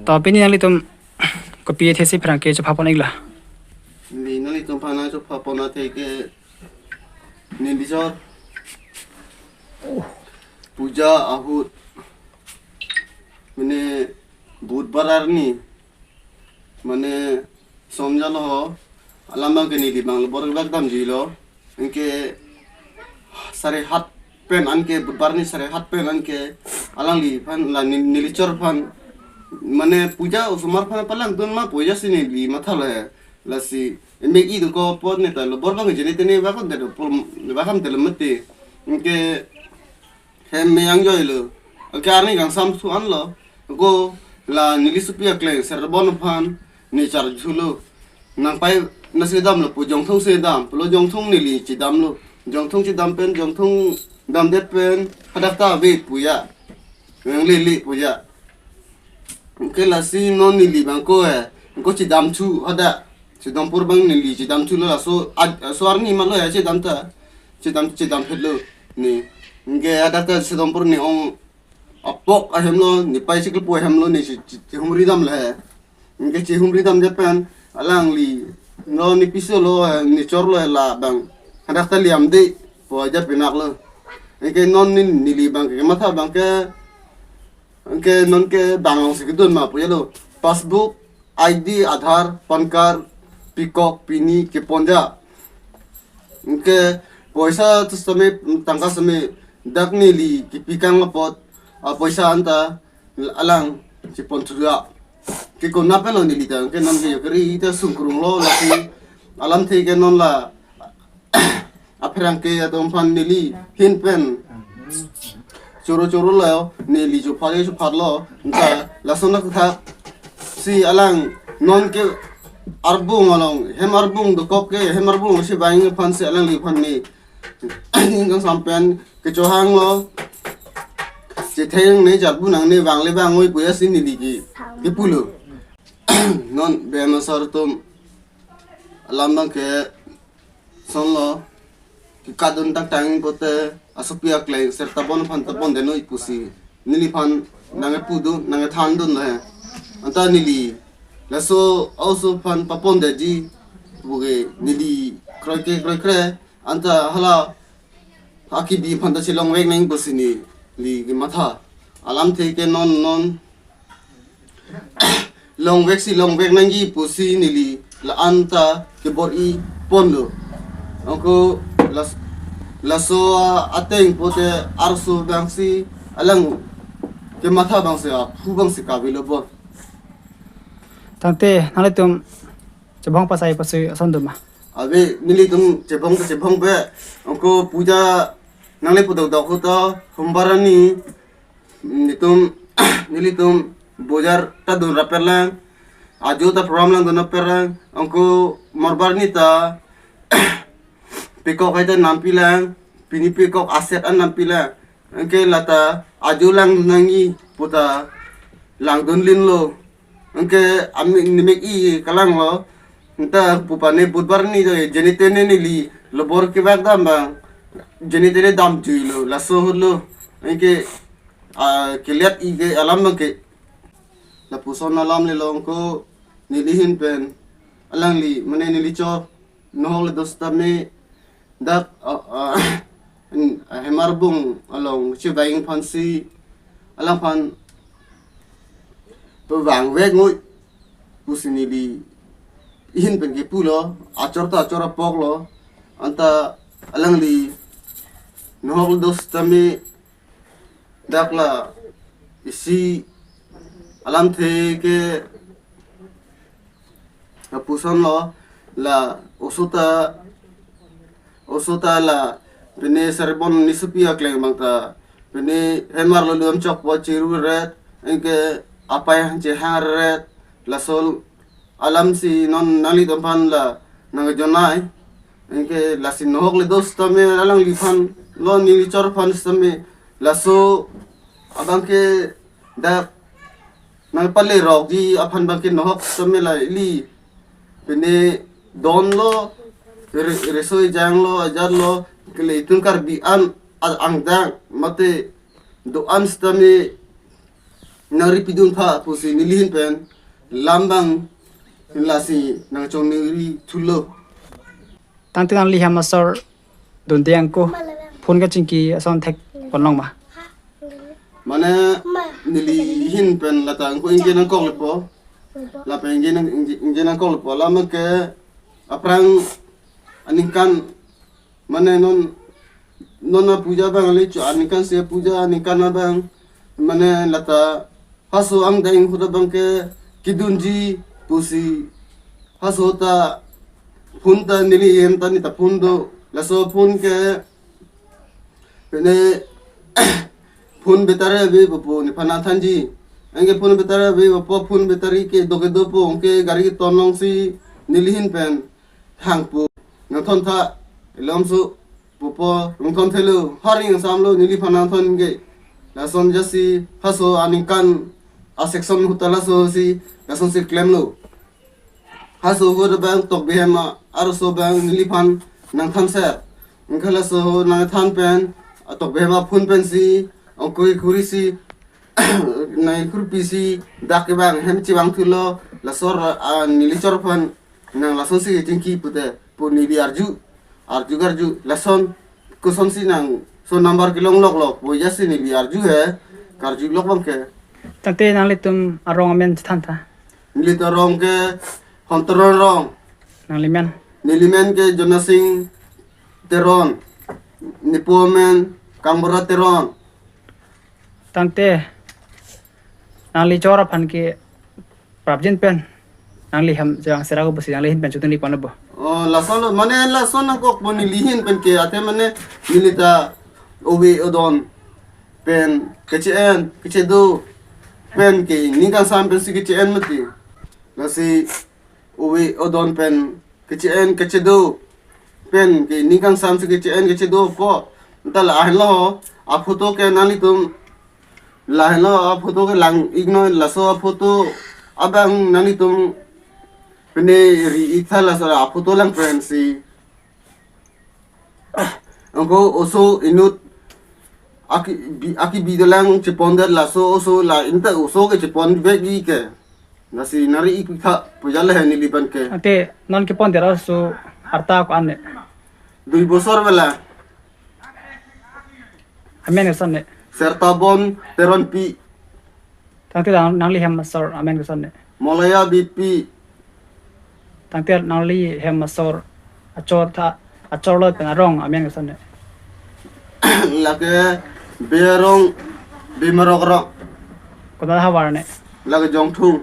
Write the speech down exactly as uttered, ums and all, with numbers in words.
To pini nanglitum kopi athesi pherangke chopha pon iklo? Neli nanglitum aphan chopha pon athe ke neli chor puja ahut mane Budhbar arni mane sonjalo ho alam abang ke neli abang lo bor bak damjuilo. Anke sare hat pen anke Budhbar arni sare hat pen anke alangliphan la ni- neli chor aphan mane puja osomar aphan palangdun ma puja si neli mathalo he. Lasi emek i do ko pot ne ta lo bor abang jene tene bak damde pul bak damdelo mati. Anke hem meyang joilo. Anke arni kangsam thu anlo. Ko la neli sopi akleng Serbon aphan ne charjulo. Nangpai nasi damlo pu Jongthong si dam. Pulo Jongthong neli chedamlo. Jongthong chedam pen Jongthong damdet pen hadak ta ave puja. Yang lili puja. Anke lasi non neli abang ko eh. Ko chedam thu hadak. Sedompur abang neli chedam thulo laso ad- so arni malo ya chedam ta. Chedam chedam phetlo ne. Anke hadak ta Sedompur ne ong apok ahemlo ne pai sikil po ahemlo ne che- che- chehumri damlo he. Anke chehumri damdet pen alangli lo ne piso lo he ne chorlo he la abang. Hadak ta liam de po aja pinaklo. Anke non ne neli abang ke matha abang ke anke non ke bang along si kedun ma pujalo. Passbook, I D, Aadhaar, PAN card, pikok, pini, keponja. Anke poisa tu sitame tangka sitame dak neli kepikang apot apoisa anta alang chepon thuja. Ke kona pen lo neli ta anke non ke yokri ta sungkrunglo lasi alamthe ke non la apherangke atum aphan neli ahin pen choro choro lo neli chopha chopha lo ta lason athak si alang non ke arbung along hem arbung dokok ke hem arbung si bang aphan si alangliphan ne ning kangsam pen kechohanglo chetheng ne jarbu nangne vangle vangoi puja si neli ke kepulo. Non bema sar atum alam abang ke sonlo kekadun tangtang pote asopi akleng Serbon aphan ta pondetnoi pusi neliphan nangkepu dun nangkethan dunlo he. Anta neli laso a-oso aphan papondetji puke neli kroike kroikre anta hala akibi aphan ta chelongvek nang pusi neli kematha. Alamthe ke non non longvek si longvek nangji pusi neli la anta kebor-i ponlo. Anke las- laso ateng pote arso abang si alang kematha abang si aphu abang si kavelo bon. Tangte nanglitum chebong pasai pasui ason doma? Ave nelitum chebong ta chebong pe. Anke puja nangle pudok dok hoto hombar arni netum nelitum bojar ta dun rap perlang, ajo ta program langdun rap perlang, anke morbar arni ta pikok hai ta nampilang, pini pikok aset an nampilang, anke lata ajo langdun nangji puta langdun linlo, anke ami nemek i kalanglo, anta pupane Budhbar arni to jene tene neli lo bor kevak dam abang, jene tene damjuilo, laso ahutlo, anke ah, keliat i ke alam abang ke. Lapuson alam le long ko neli ahin pen alangli mane neli chor nohok le do sitame dak ah, ah, hem arbung along chevang aphan si alangphan pevangvek ngoi pusi neli ahin pen kepulo, achor ta achor apoklo, anta alangli nohok le do sitame dak la isi alamthe ke lapuson lo, la oso ta oso ta la pine Serbon nesopi akleng abang ta pine hem arlo lum chokpo chiru ret, anke apai hanje har ret, laso alam si non nanglitum aphan la nangjonai. Anke lasi nohok le do sitame alangliphan lo neli chor aphan sitame laso abang ke dak nangpale rokji aphan abang ke nohok sitame la ili pine don lo re- resoi jang lo ajar lo kele itum Karbi an a- angdang mate do-an sitame nangri pidun tha pusi nelihin pen lam abang lasi nangchongningri thulo. Tangte nangli hem asor dunde angko phone kachingki ason thek ponlong ma? Mane nelihin pen lata angko ingje nangkok lepo. Lapen ingje nang, ingje, ingje nangkok lepo. Lama ke aphrang aningkan, mane non, non apuja abang le cho aningkan si apuja aningkan abang. Mane lata haso angdeng ahut abang ke kedunji pusi haso ta phone ta neli hem ta neta phone do. Laso phone ke pine phone battery ave pupo nephan nangthanji. Anke phone battery ave pupo, phone battery kedo kedo po, anke gari keton along si nelihin pen thangpo. Nangthon tha, ilom su pupo, nangthon thelo, hari nangsamlo neliphan nangthon ke. Lason jasi haso aningkan a section ahut ta laso si, lason si klemlo. Haso ahut abang Tokbi hem a, arloso abang neliphan nangthanser. Anke laso nangthan pen, a Tokbi hem a phone pensi, angko khuri si, nang khurpi si, dak ke abang hem chevang thulo, laso ra, a, neli chor aphan nang lason si chingki pute, pu neli arju, arju karju, lason, kosonsi nangso number kelong lok lok, pu jasi neli arju he, karju lok abang ke. Tangte nanglitum arong amen chethan tha. Nelitum arong ke Honteron Rong. Nanglimen? Nelimen ke Jonasing Teron. Nepo amen Kangbura Teron. Tangte nangli chor aphan ke prapjin pen nangli hem jang sera ko pusi nanglihin pen chutung li pon bo. Oh, lason lo, mane lason nangkok bo nelihin pen ke, ate mane nelita ove odon pen keche-en kechedo pen ke ning kangsam pensi keche-en mati. Lasi ove odon pen keche-en kechedo pen ke ning kangsam si keche-en kechedo po. Nta lahenlo a photo ke nanglitum, lahenlo a photo ke lang-iknon, laso a photo abang nanglitum pine ri-ik tha, laso a photo lang pensi. Angko oso inut aki bi, aki bi dolang chepon det, laso oso la inte oso ke chepon vek-ik ke. Lasi nangri-ik tha pu jale he neliphan ke. Ante non kepon det oso arta ko-an ne? Dui bosor bela. Amen koson ne? Sertabon Teronpi. Tangte nang, nangli hem asor amen koson ne? Molaya Bipi. Tangte nangli hem asor achor tha, achor lo pen arong amen koson ne? Lake Berong Bimarok Rong. Kona havar ne? Lake Jongthung.